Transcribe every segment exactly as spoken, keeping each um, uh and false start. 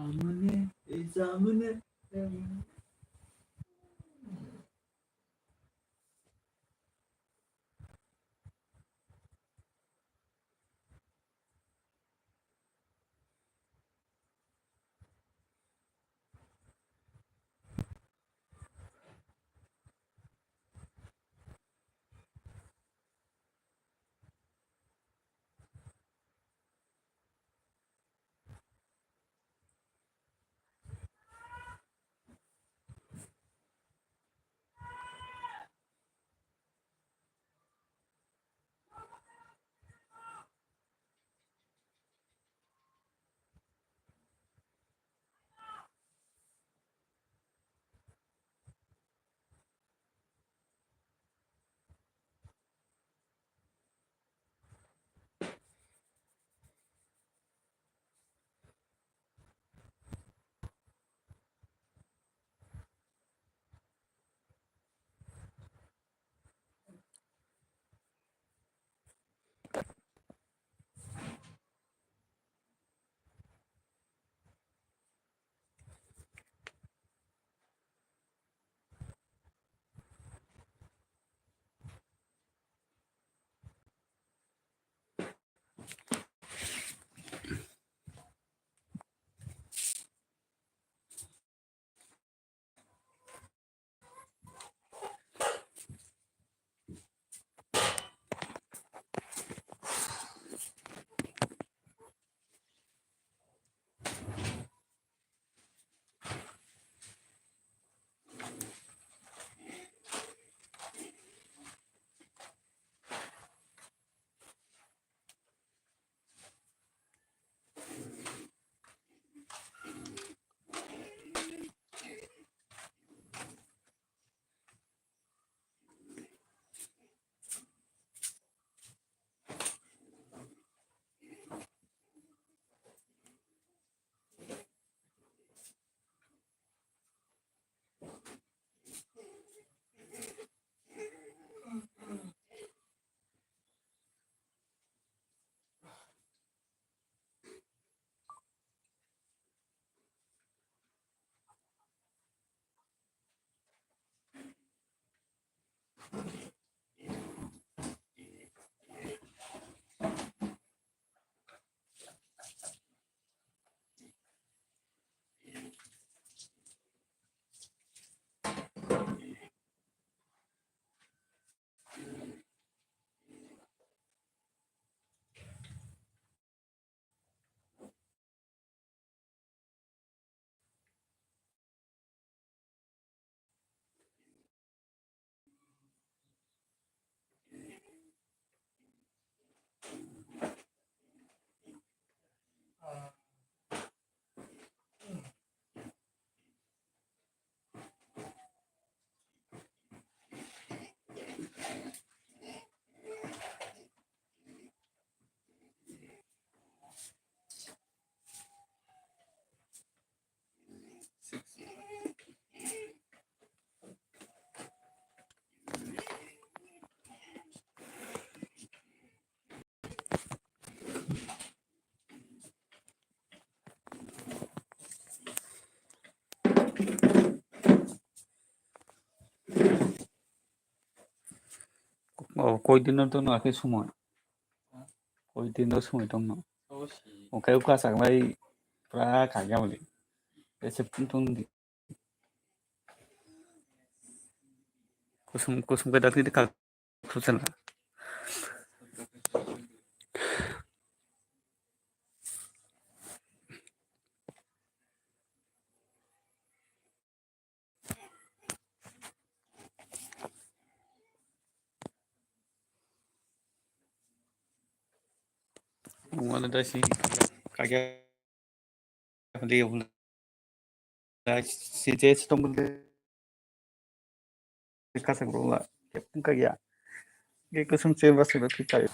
Jamune, e jamune. O koi din no tongno akhe somoi. Koi din no somoi tongno. Okai uka saklai pura kagya boli. Ese tong di. Kusum kusum ke dakti de kal kusum la. Wala da si kagya hali wala da si je si tong de kasak rula kep kagya. Ge kusum che bas ba ki kayo.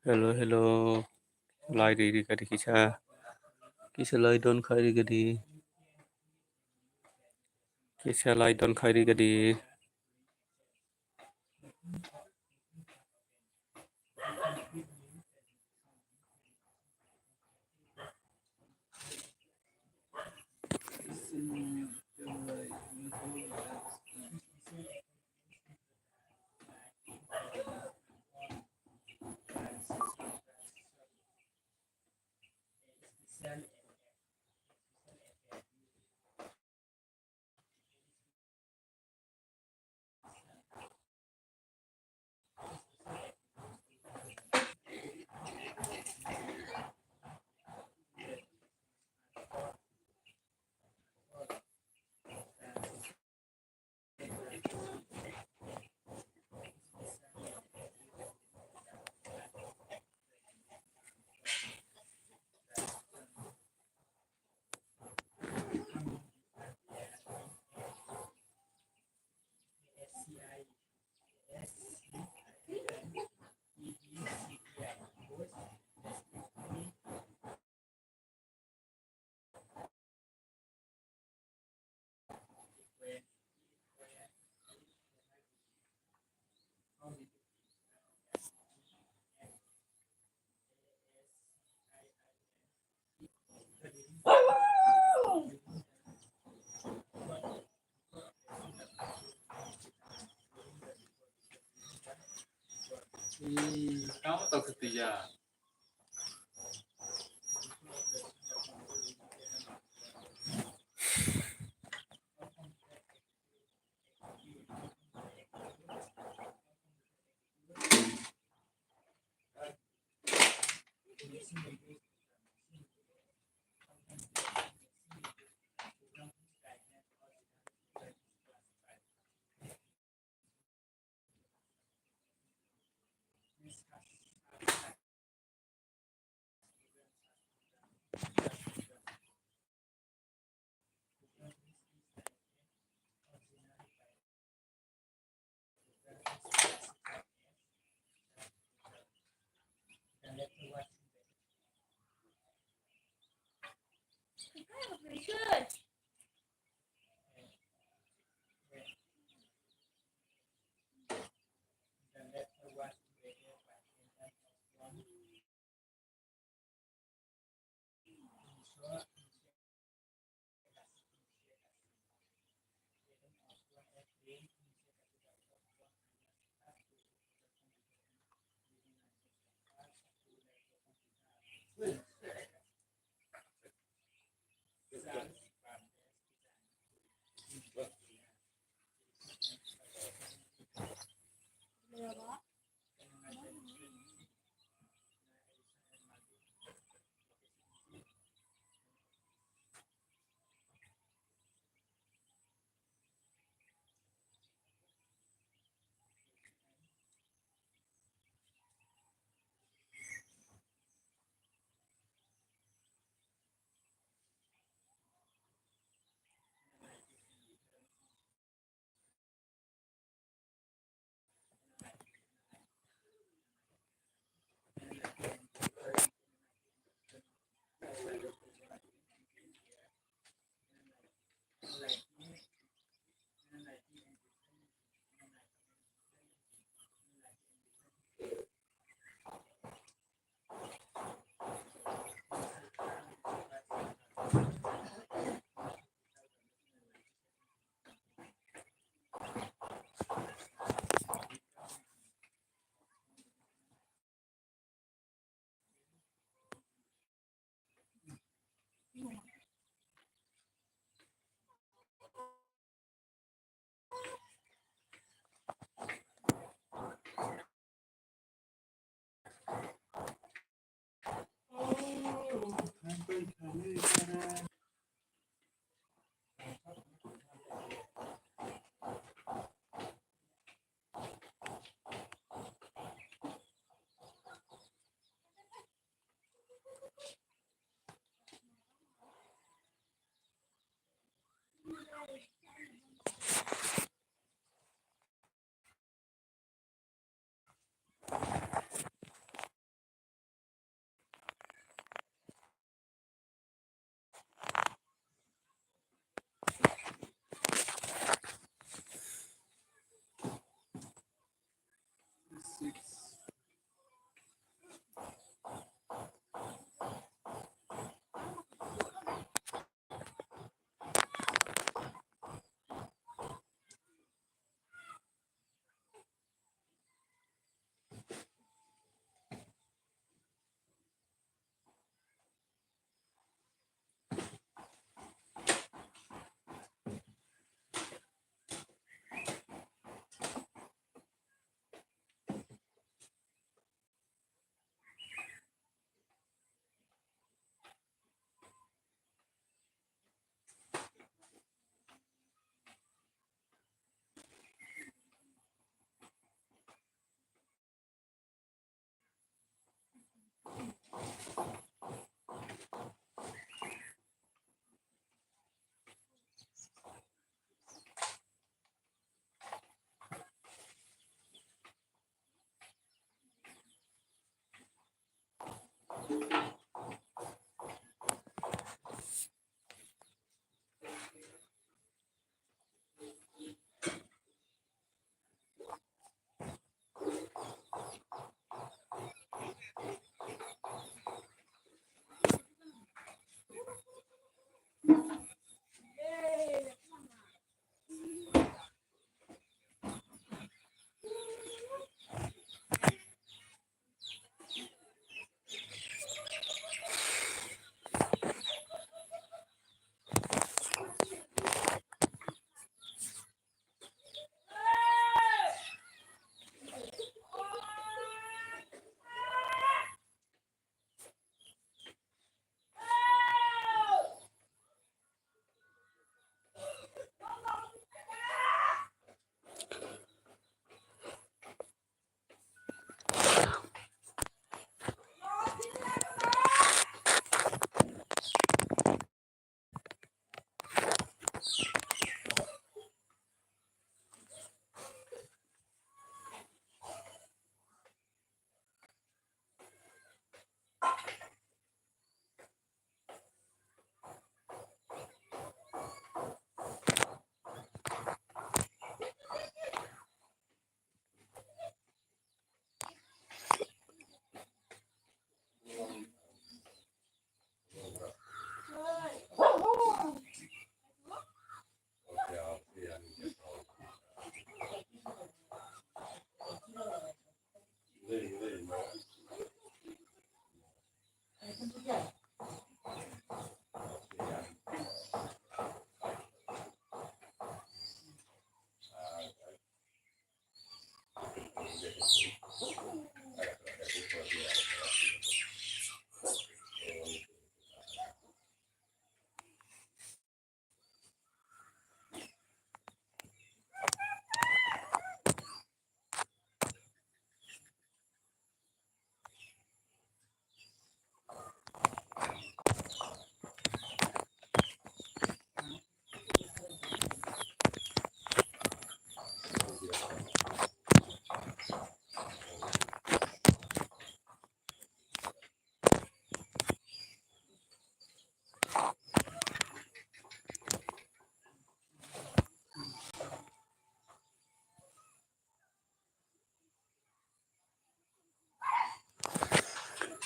Hello, hello. Lai ri ri kadi kisa. Kisa lai don khai ri kadi. Kisa lai don khai ri kadi.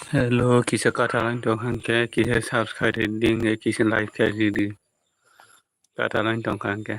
Hello, kisa katalai tong hangke, kisa subscribe ri di, hingke kisa like khe ri di. Katalai tong hangke.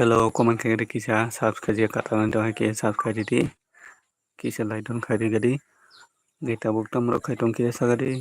Hello, comment khaikhe kisa subscribe khe katalani tongkhe kisa subscribe ridi. Kisa like don khaidi gadi. Gita buktam rok khai tong kisa sagadi.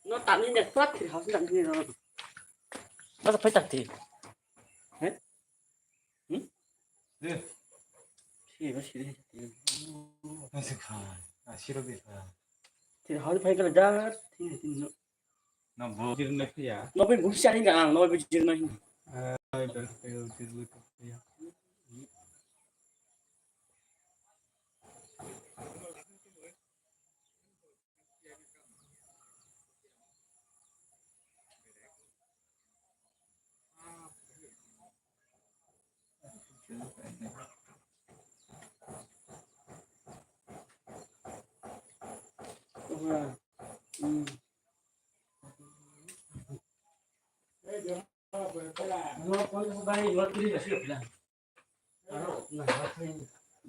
No, tani ne suat thir house dang ni no. Bas phai tak thir. He? Hmm? Si, bas si. Bas kha. Asiro de kha. Thir house phai kala jar. Thir, thir no. No, bo jirna phiya. No, bo busi ani ang, no, bo jirna hin. Ai, ber phiya, jirna phiya.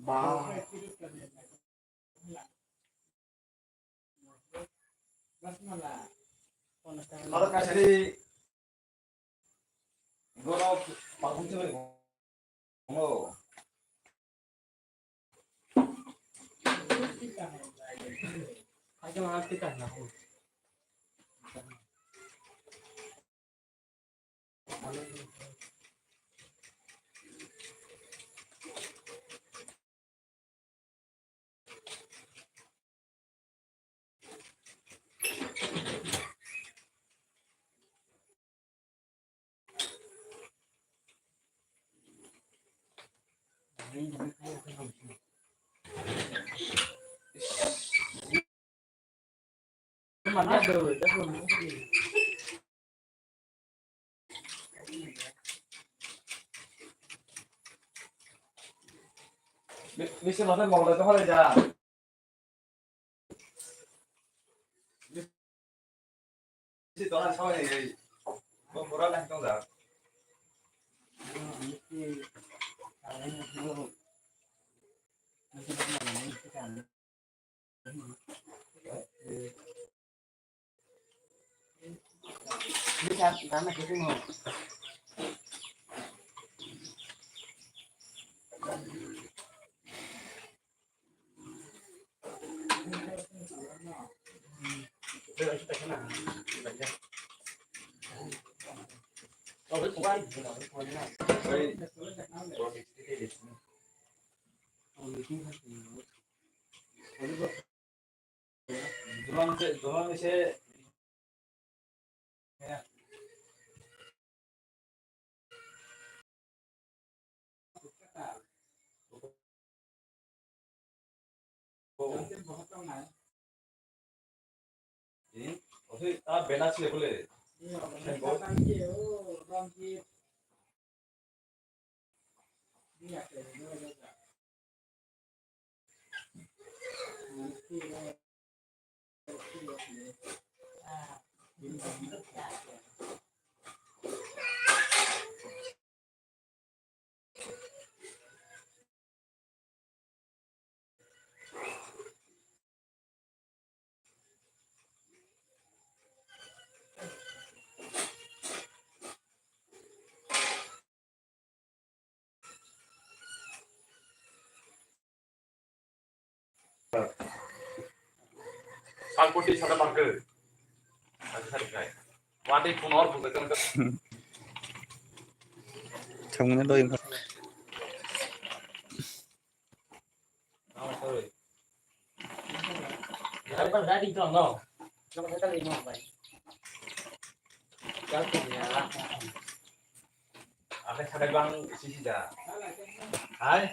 Ba. Aro kasari goro patung chumai. Oh. Bisi masa mau datang hari ja. Bisi dolar sama ni, mau murah lah itu dah. Dulang se, dulang se. Eh, oke, ah, bena sih boleh. Salpoti sana bangke. Ang sari kai. Wadi punor buka kan. Thangmani doi. Hai.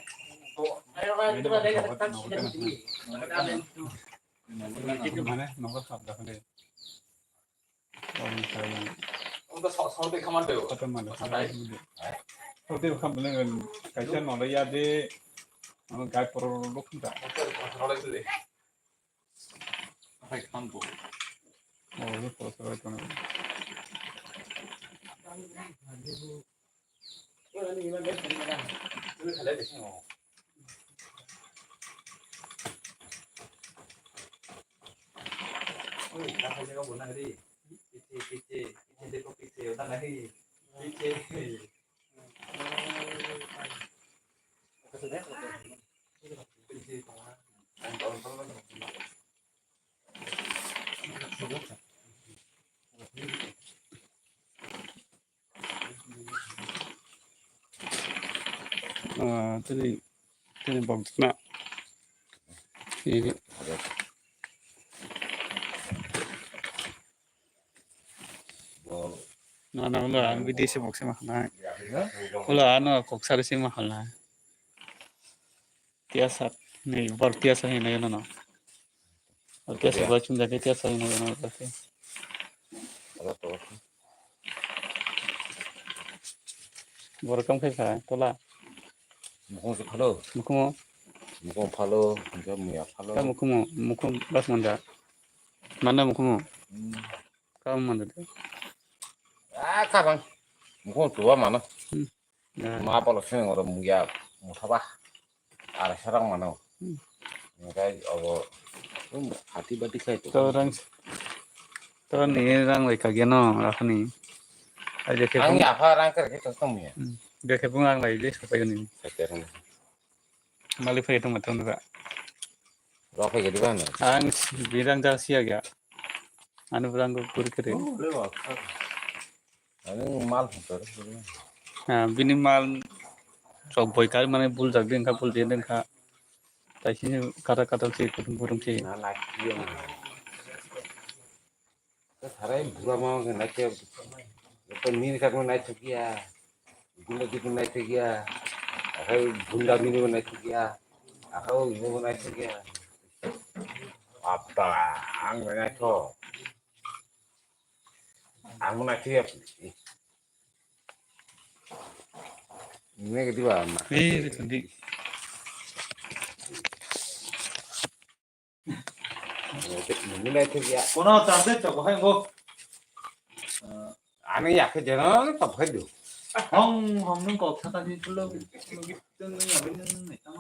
Mane nogo sabda kane. Unda sok sok de kamar de. Kotor mane. Sok de kamar de. Kaisa nole ya de. Gai poro lok da. Hai kambo. Oh, lok poro poro kono. Ah, tini, tini bok na. Ini. Na, na, ulo ang bidesi bok se ma khanai. Ulo ano kok sari se ma khanai. Tiasa, ni bor tiasa hinai no no. Tiasa bor chum jake tiasa hinai no no. Bor kam khai kha tola. Mukhung se phalo. Mukhung. Mukhung phalo, hingke muya phalo. Ka mukhung, mukhung bas manda. Mana mukhung. Hmm. Ka manda de. Ah, ka bang. Mukhung tuwa mana. Hmm. Ya. Ma palo sing oro muya muthaba. Ar sarang mano. Hmm. Hingke obo, um, hati bati khai to. To rang, to ni rang lai kagya no, rakhani. Ai je khe. Ang ya pha rang kar khe to tong ya. Hmm. Je khe bung ang lai je sapai ni. Sapai ni. Mali phai tong ma tong da. Ro phai gadi ba na. Ang birang jang sia gya. Anu birang go kur kere. Oh, le ba. Ani mal phutar. Ah, bini mal chok boi kar mane bul jak den kha, bul den den kha. Tai sini kata kata si kutum kutum si. Na na kiyong. Sarai bura ma ke na ke. Ko min ka ko na chukiya. Gunda di ko na chukiya. Akai gunda min ko na chukiya. Akai ko na chukiya. Apa ang na to. Ang na chukiya. Ini ke di ba ma. Eh, itu di. Ini na chukiya. Kono tante chok hai go. Ani ya ke jeno to phai do. Hong hong nung kok sata di tulo.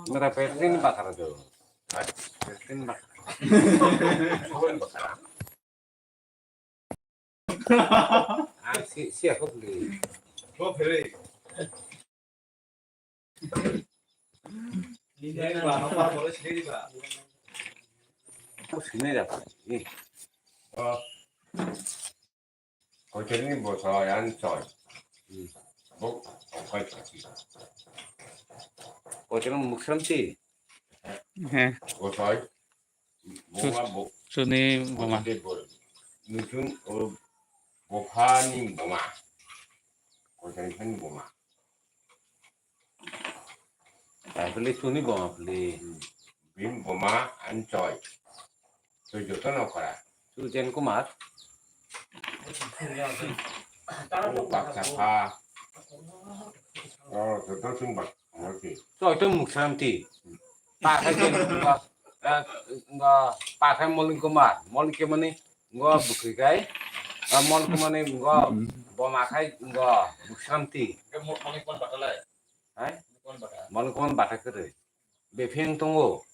Mera petin bakar do. Petin bakar. Ah, si, si aku beli. Go phere. Ini ba, apa boleh sendiri ba. Aku sini dah. Ini. Oh. Koiteni bo soi an soi. Hmm. Bo, koiteni. Koiteni muksamsi. He. Bo soi. Bo ma bo. Chuni boma. Koiteni bo. Nuchun o bophani boma. Koiteni boma. Taipili chuni boma pili. Bini boma an choi. Choi joto no kora. Chu Jen Kumar. O baksa kha. O, joto chwng bak-, okay. Toi to Muksanti. Pathai ke, eh, ngo, pathai Molin Kumar. Molin ke mani, ngo bukri kai. Eh, Molin Kumar ni ngo boma khai, ngo Muksanti. Hai? Molin Kumar bata kwrwi. Befeng tongo.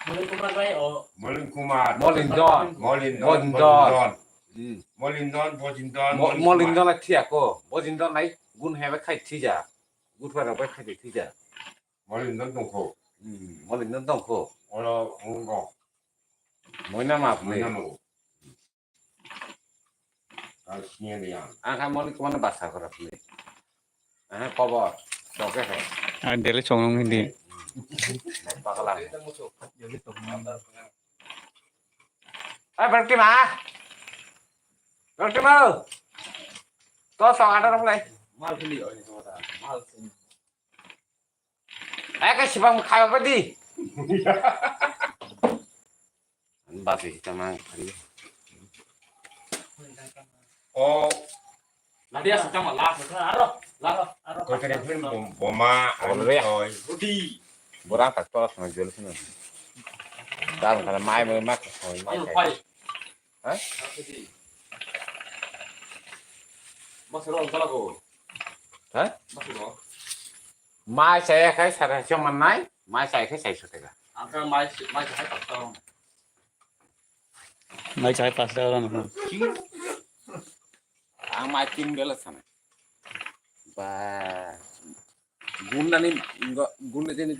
Molin Kumar bai o. Molin Kumar. Molindon. Molindon. Molindon. Molindon. Hmm. Molindon, Bojindon, Mo-, Molin Kumar. Molindon lai thiyako. Bojindon lai gun hebe khai thija. Gutwa rok bai khai thija. Molindon tongkho. Hmm. Molindon tongkho. Oro mungo. Moina ma phle. Moina mo. Ang kha Molin Kumar no basa kora phle. Aha, kobo. Choke hai. Ah, daily chongnong hindi. Pakala. Ai, berhenti ma. Berhenti ma. To song ada rong lai. Mal sini, oh, ini semua. Mal sini. Ai, ka sibang khayo ba di. Ani basi kita mang kari. Oh. Ladi asal sama lah, aro, aro, aro. Kau kena film bom-, boma, anu toy. Roti. Borang tak tolak sama jual sini. Dalam kana mai mai mak, mai mai. Ayo, pai. Hah? Masuk dalam, salah kau. Hah? Masuk dalam. Mai saya kai sara siya manai, mai saya kai saya sotega. Angka mai, mai saya tak tahu. Mai saya pas dah orang. Ang mai tin bela sana. Ba. Gunda ni, gunda ni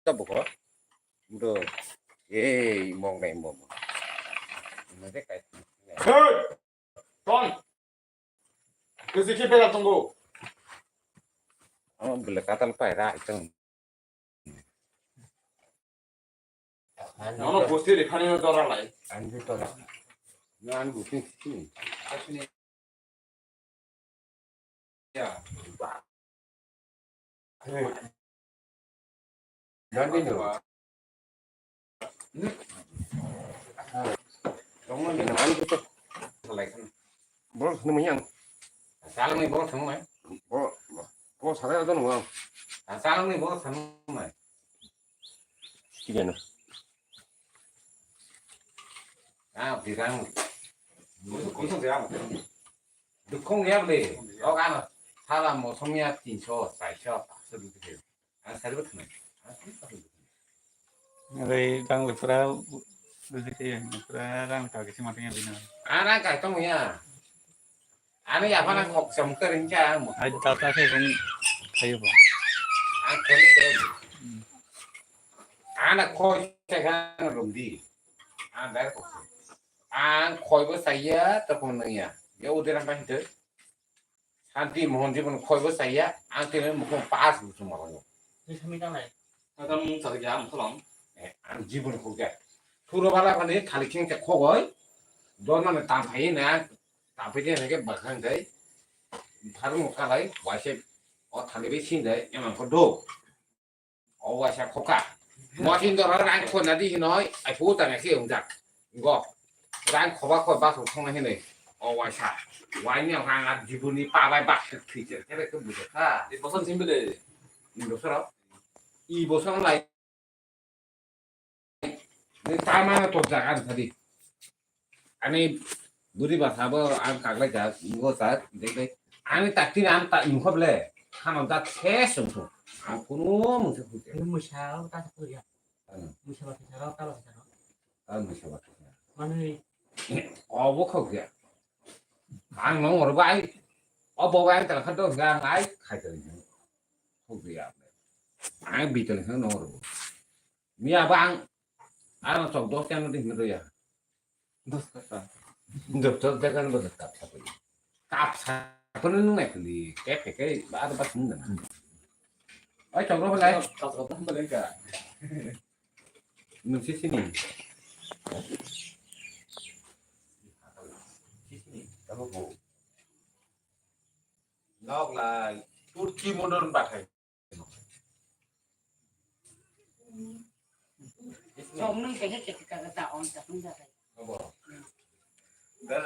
Tabuk o. Bro. Ei, mong nai mong. Mate kai. Hey! Ton! Kesi ki pela tongo? Amo bela katal pai ra itong. Nono bosti de khani no dora lai. Anju to. No an gusti sini. Asini. Ya. Ganti no. Tongmo ni. Ani ko to. Salai kan. Bol sini mo yang. Salai ni bol sini mo. Bol, bol salai ato no. Salai ni bol sini mo. Kigeno. Ah, birang. Dukhong ya bole. O gano sala mosong ya tinso, saiso, paso dukhe. Ah, sari butne. Rai rang le pura, pura rang ka kisi mati ya bina. Ah, rang ka tong ya. Ani yaphana khokcham kwrwngkha ang. Ai tata khe kung khayo bo. Ang kholi khe. Hmm. Ana khoi khe ang romdi. Ang dai khoi. Ang khoi bo chaya, tokon nangya. Ya udiram bai hinte. Santi Mohon jibon khoi bo chaya, ang tini mukhung pas buchung malango. Ni sami tanai. Kata mung chari ya, mung kholong. Eh, ang jibon khogya. Thuro bala bani thali kheng khe khogoi. Don mane tam phai na. Tapete nake bakhang dai. Tharung kalai, waise, o thani be sin dai, emang ko do. O waisa khoka. Motin dora rang khona di hinoi, ai pu ta nake ungjak. Go. Rang khoba khoi bas khong hinoi. O waisa. Waini rang a jibuni pabai bak thik thik kere ke bujaka. I boson simbe de. Indo soro. I boson lai. Ni tamano tok jaga ani sadi. Ani buri basa bo ang kaglai jak, ngo jak, dek dek. Ani takti ang ta nukhob le. Khano jak ses sung sung. Ang kunu mungsa khuje. Ini musa, ta sa kuya. Hmm. Musa ba sa, ta ba sa. Ang musa ba sa. Mani. Obo khogya. Ang nong oro bai. Obo bai ta khato ga ngai khai ta. Khogya. Ang bitel nong oro. Miya ba ang, ano chok dos teng di hinwi ya. Dos kata. Dos, dos teng ano dos kap sa puli. Kap sa puli nung nai puli. Kep kep kep ba ada ba sung dana. Oi chok ro lai. Kap sa puli ka. Mun si sini. Si sini. Kamu bu. Nok lai. Turki modern bathai. Song nung tengke tengke kagata on tapung jagai. Abo. Eh,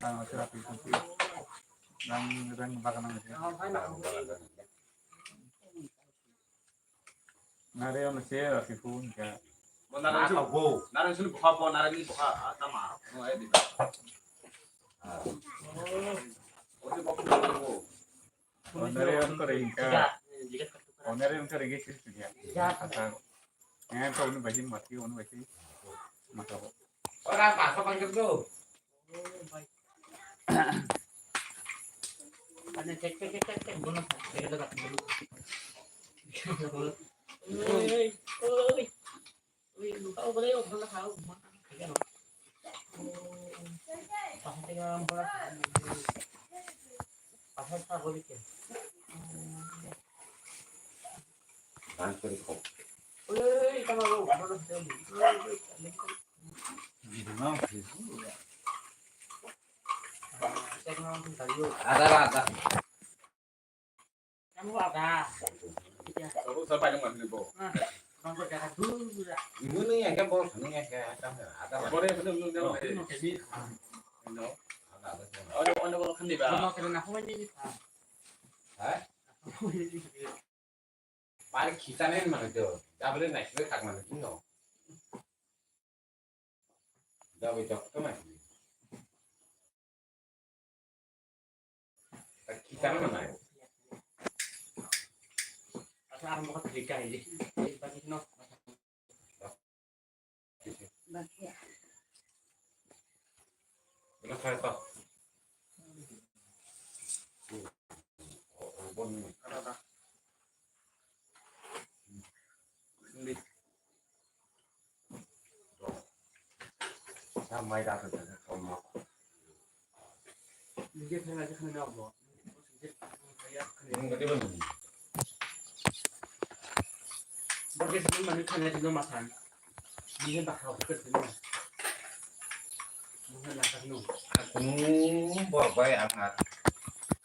bang, aku rapi, rapi. Bang, bang, bang, bang. Nare ono se rapi phone ka. Bo narang sulu, narang sulu bokha, bo narang ni bokha, ah, tama, no, eh, di. Ah. Ode bokha bo. Onare on kore inka. Onare on kore inka sih dia. Asal. Yang kau ni bajin mati, on bajin mata. Orang apa, apa panggil tu? Ada cek, cek, cek, cek, cek. Bono, cek, cek, cek. Oi, oi. Ada, ada. Kamu apa? Kamu siapa yang manggil, Bo? Ah, kamu berkata dulu, ya. Ini nih, yang kan, Bo, ini yang kan, ada, ada. Boleh, boleh, boleh, boleh. Ada, ada. Oh, ada, ada, ada, kan, di, Bo? Kamu kena apa ini? Hah? Pari khitane mane do. Dabole nai sile tak mane dino. Dabe jok to mane. Tak khitane mane. Asa ang mo khika ini. Bagi no. Kunu borok bai ang ar.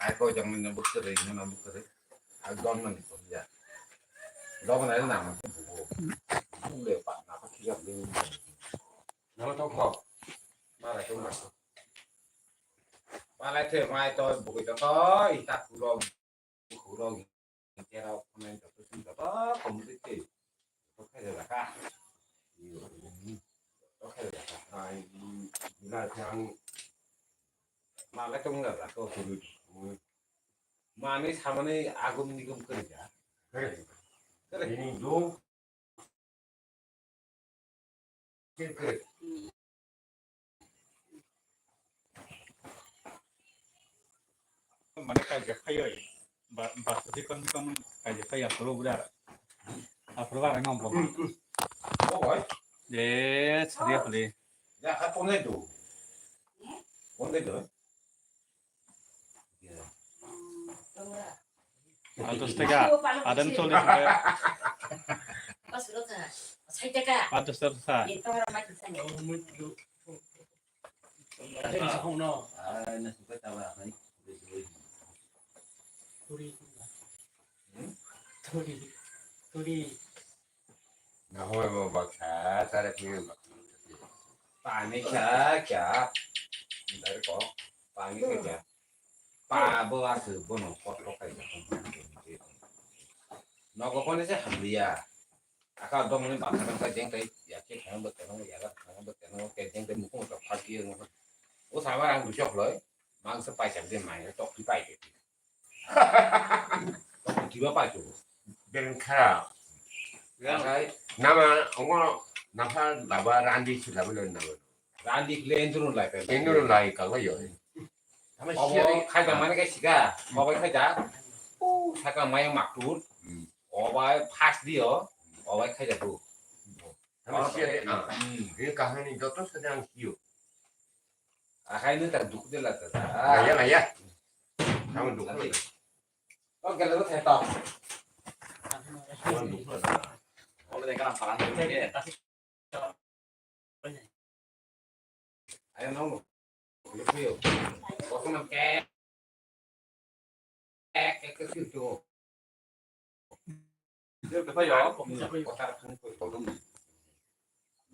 Ai ko jang mino bwswrwi, mino bwswrwi. Ak don mani ko ya. Dog na na ma ko. Bule pa na pa khiya bing. Nama to ko. Mala to ma. Mala te mai to bukui to to ita kuro. Khurok, terok, phunai joto song joto komoroi tei joto khaijak kha. Joto khaijak kha. Ai, na khe ang malai tong jajak kho. Manwi samani agum nigum kwrwi ja. Kwrwi. Kwrwi. Bini duk Mane kaijak phaiwi, ba, ba, sikon sikon kaijak phai aphuru bwrwi. Aphuru bwrwi ngam bo. Oi. Je, sariya phali. Ya, ha, phone do. Phone do. Ados taka, adem chollish taka. Ados taka. Nahoi mo baksa, tare phiyang baksa. Pani kya, kya? Dari ko, pani kya, kya? Pa bo asu bono kot ko kai ja. Nogo kone se hamliya. Aka dong ni baksa dong kai jeng kai, ya ke thang bo teno, ya ga thang bo teno, ke jeng kai mukung to phaki. O sama ang dujok loi, mang se pai chak de mai, tok pi pai de. Kiba pai tu. Bereng khara. Akai nama ongo nasa laba randi si laba lo nama. Randi kle endurun lai pen. Endurun lai kala yo. Obo khaida mane kai sika. Obo khaida. U saka maya maktur. Obo fast dio. Obo khaida tu. Tama siya de, ah. Ini kahani joto sedang siyo. Akai nu tak duk de la ta. Naya, naya. Kamu duk. Nanti. Oh, kalau tu saya tahu. Kamu duk. Oh, mereka orang parang tu ya. Ayo, nong.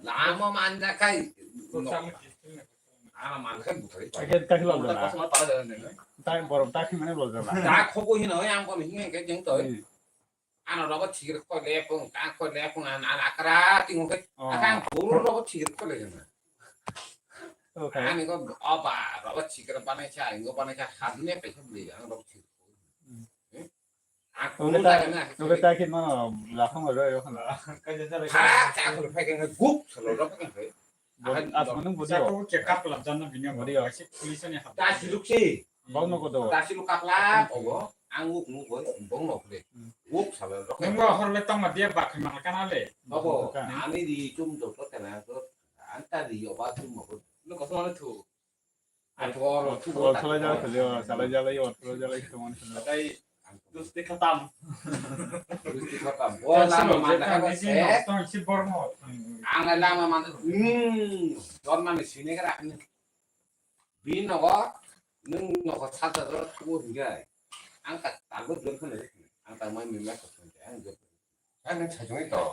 Lama manjakai. Ama manjakai buthai. Akhir kaki log jala. Kosma pada jala nene. Tai borok tai mane log jala. Da khobo hino yang kono hinga ke jeng toi. Hmm. Ano robo thigir ko le pung, ta ko le pung, an, an akra tingo ke. Oh. Akang buru robo thigir ko le jeng. Okay. Ani ko oba robo thigir banai cha, ingo banai cha, hadne pe bli, ang robo thigir. Hmm. Eh? Oke, ta, oke, ta kit mano, lakhang oro, oro khana. Kha, kha, kha, kha, kha, guk, salo, rok, kha, kha. Body, as manu body. Sako ke kap lam janna bini body. Body. Police ni hap. Ta siluk si. Bau no kodo. Ta siluk kap lam, obo. Ang guk, guk, guk, bong no khle. Hmm. Guk, salo, rok. Nung lo hor le tong ma dia bak ma kana le. Obo. Ani di chum do to tena to. Anta di oba chum mo. Lo koso mane thu. Athoro, athoro, athoro, salai jala khali, salai jala, yo, athoro jala, khali, mani khali. Atai, dosti khatam. Dosti khatam. Bo lama mana kha se. Dosti bormo. Ang lama mana. Hmm. Don mani sine kara. Bin nogo, nung nogo sata dor tubo hingai. Ang tak tago don khali. Ang tak mai mimla khali. Ang don. Ang nang sajung to.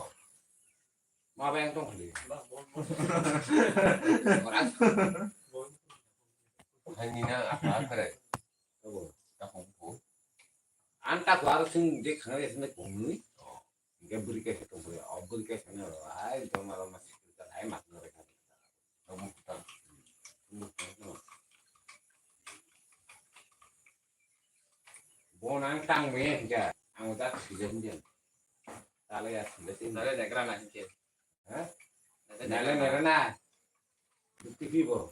Ma bayang tong khali. Orang. Hai nina apa kare? Abo. Takong ko. Anta ko aro sing de khana de sing kong ni. Ke buri ke tong khali. Buri ke sana ai joma roma sikta ai mak na re. Abo ta. Bo nang tang me ga. Ang da sijam jen. Tale ya sile tin. Tale de gra na ke. Ha? Nale nale na. Bukti ki bo.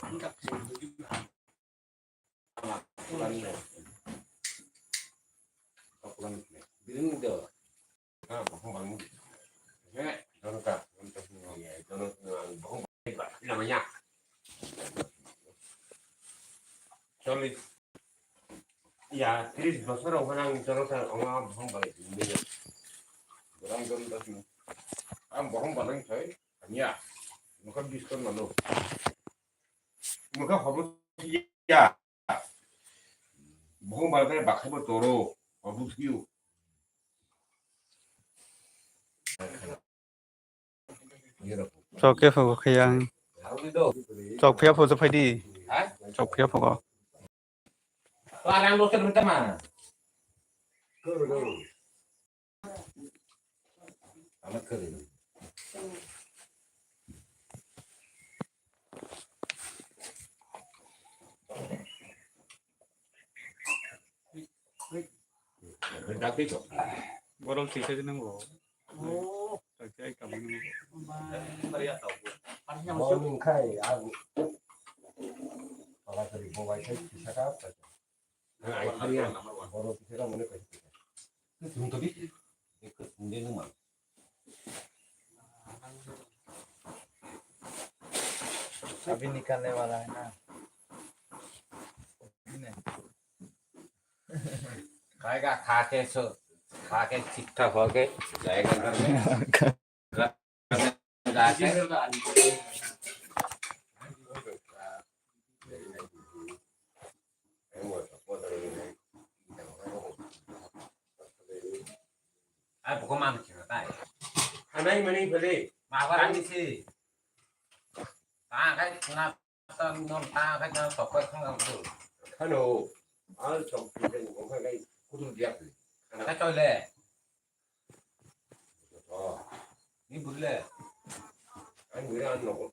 Biring do. Ha, bohong bang. He, jonota. Jonota, bohong bang. Namanya. Choli. Ya, tris bosor rok nang jonota, onga bohong bang. Borang jonota. Ang bohong bang sai. Anya. Mukha biskon mano. Mukha hobo ya. Bohong bal khe bakhai bo toro, obo thwiyo. Chok khe phogo khe yang. Chok phiya phogo phai di. Chok phiya phogo. Parang lo terus teman. Amat kali. Borok tisa nang bo. Oh. Tisa ai kamani. Borok khai agu. Pala kali bo bai khai tisa ka. Ai, kaliya. Borok kisa ka mone kaisa kisa. Kusum to di. Kusum de numa. Abhi nikalne wala hai na. Khaega, kha ke so, kha ke thik thak ho ke jayega ghar mein. Ai, buko man khe tai. Hanai mani phale. Ma ba rani si. Ta khai na ta non ta khai na sok khai khang tu. Khano. Al sok khai khai kudu dia. Ka choi le. Oh. Ni buri le. Ang buri ang no.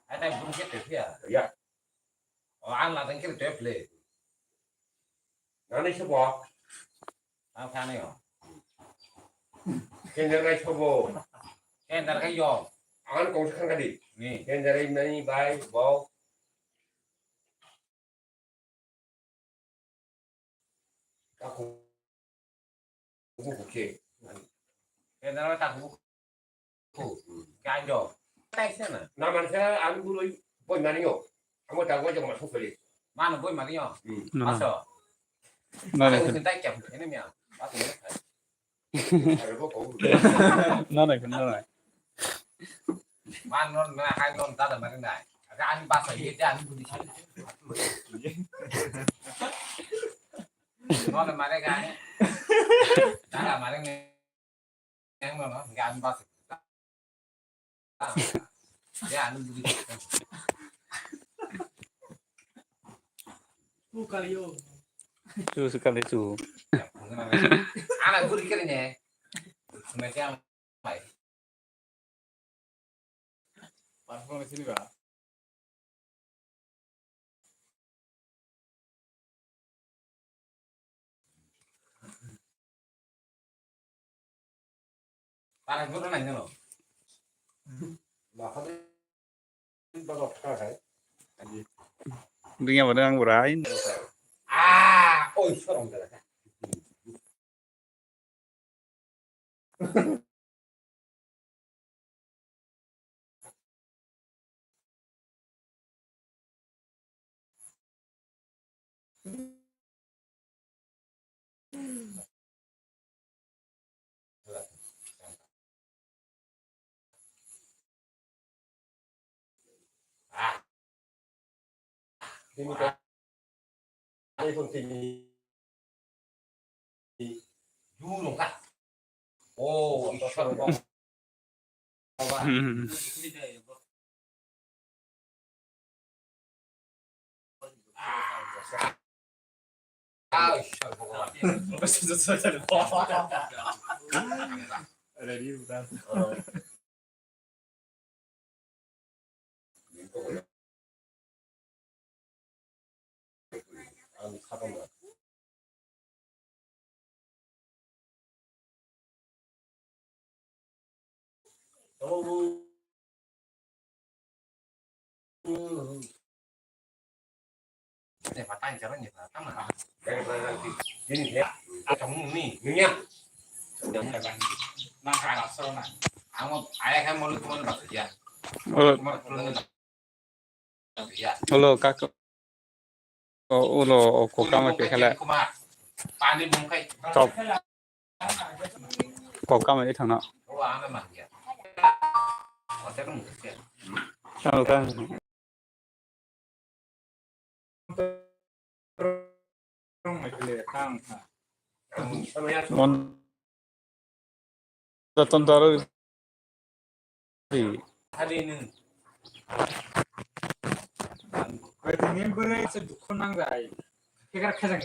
Ai, tai bung khe tephiya. Ya. O, ang ladang khe tephle. Nani se bo? Ang thani o. Kendar nai se bo? Kendar khe yo. Ang kong se khangkha di. Ni. Kendar nai bai bo. Aku. Aku ke. Kendar ta ku. Ku. Kanjo. Tai sana. Naman sa ang dulu boy mani yo. Amo ta boy jong masuk beli. Mana boy mani yo? Hmm. Mana? Aso. Mana? Aku sintai jam ini ya. Aku ya. Ada boy kau. Nana, nana. Man non na hai non ta da mari nai. Ani basa ye te ani budi sari. Nono mare gani. Dara mare nge. Yang nono gani basa. Ya ani budi. Buka yo. Su su kali su. Ana budi kere ne. Semacam. Hai. Pas ko sini ba. Para guru nang no. Dunia mana yang berai? Ah, oi sorong jaga. Hello, kak. O, ulo, o, kokama kekhala. Top. Kokama ithangna. Tamo kang. Mon Ratan Daro. Ri. Bai tini bwrwi se dukhu nangjai. Kegar khajang.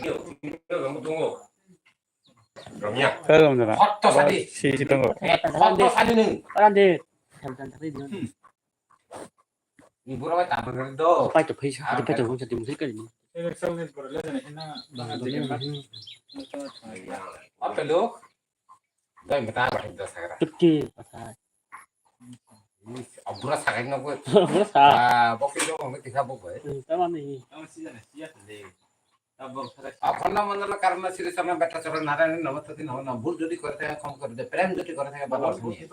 Romya. Romya. Hotto sadi. Si, si tongo. Hotto sadi nung. Rande. Ni bura bai tabang do. Pai to phaisa, pai to phaisa, pai to phaisa. Election ni bura le jani hina. Apelo. Dai mata ba himda sagra. Tuki, pakai. Abura sagai no ko. Abura sa. Ah, bokil do mo tikha bo bai. Hmm, tamani. Ang si jana siya le. Tabang sagai. Akhonna manna karna siri sama beta chora nara ni nama tati nama na bhul jodi kore thake khom kore de, prem jodi kore thake baba suni.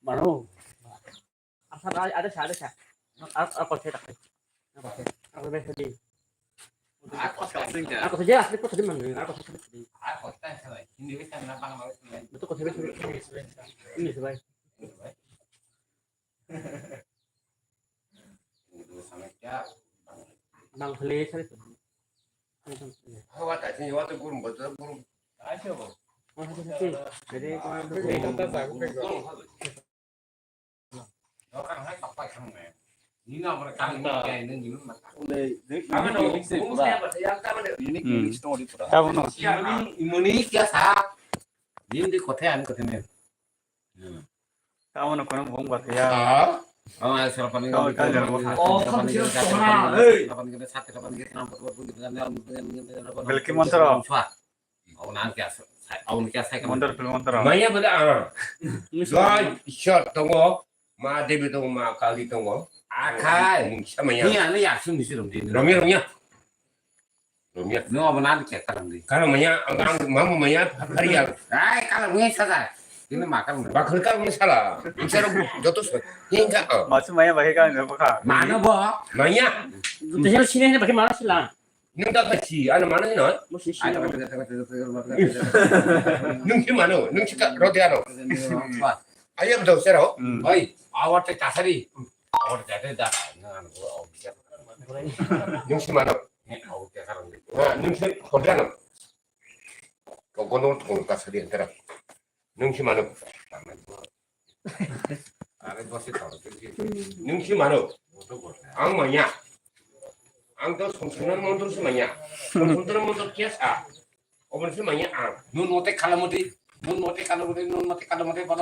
Mano. Asa ada ada sa ada sa. Aku aku saya tak. Aku saya. Aku saya. Aku saya asli aku saya mana? Aku saya. Aku saya salah. Ini bisa kenapa kalau ini? Betul kau saya. Ini sebaik. Bang kali sari. Hawa ta sini wata gurum bata gurum. Ayo. Jadi Unique, unique story pura. Imuni, imuni kya sa? Hindi kothe ani kothe ne. Tamo no kono bong bata ya. Ah, ang ai sara pani. Tamo kang jara bong. Oh, kang jara bong. Sara pani kene sate sara pani kene. Belki mantra. Aboni kya sa, aboni kya sa. Mantra, mantra. Maya bole ah. Jai Ishwar tongo, Ma Devi tongo, Ma Kali tongo. Akhai. Mungsa maya. Ni ani ya sung ni sirong di. Romya, romya. Romya. No abona ke karang di. Karang maya, ang, ang, mama maya, hari ya. Ai, karang maya saja. Ini makan. Bakal karang maya salah. Bicara joto se. Hingga. Masu maya bahai karang apa kah? Mana bo? Maya. Tuh sini pakai mana sih lah? Nung da ka si, ano mano ni no? Mo si si. Nung si mano, nung si ka, rode ano. Ayo, betul, sero. Hmm. Oi, awat te kasari. Awat jate da. Na, na, awat jate. Nung si mano. Awat jate. Ha, nung si kontra no. Ko kono kono kasari antara. Nung si mano. Are bosi tau. Nung si mano. Ang manya. Ang to songsunan montor si manya. Songsunan montor kiasa. Obon si manya ang. Nun mote kala mote. Nun mote kala mote. Nun mote kala mote.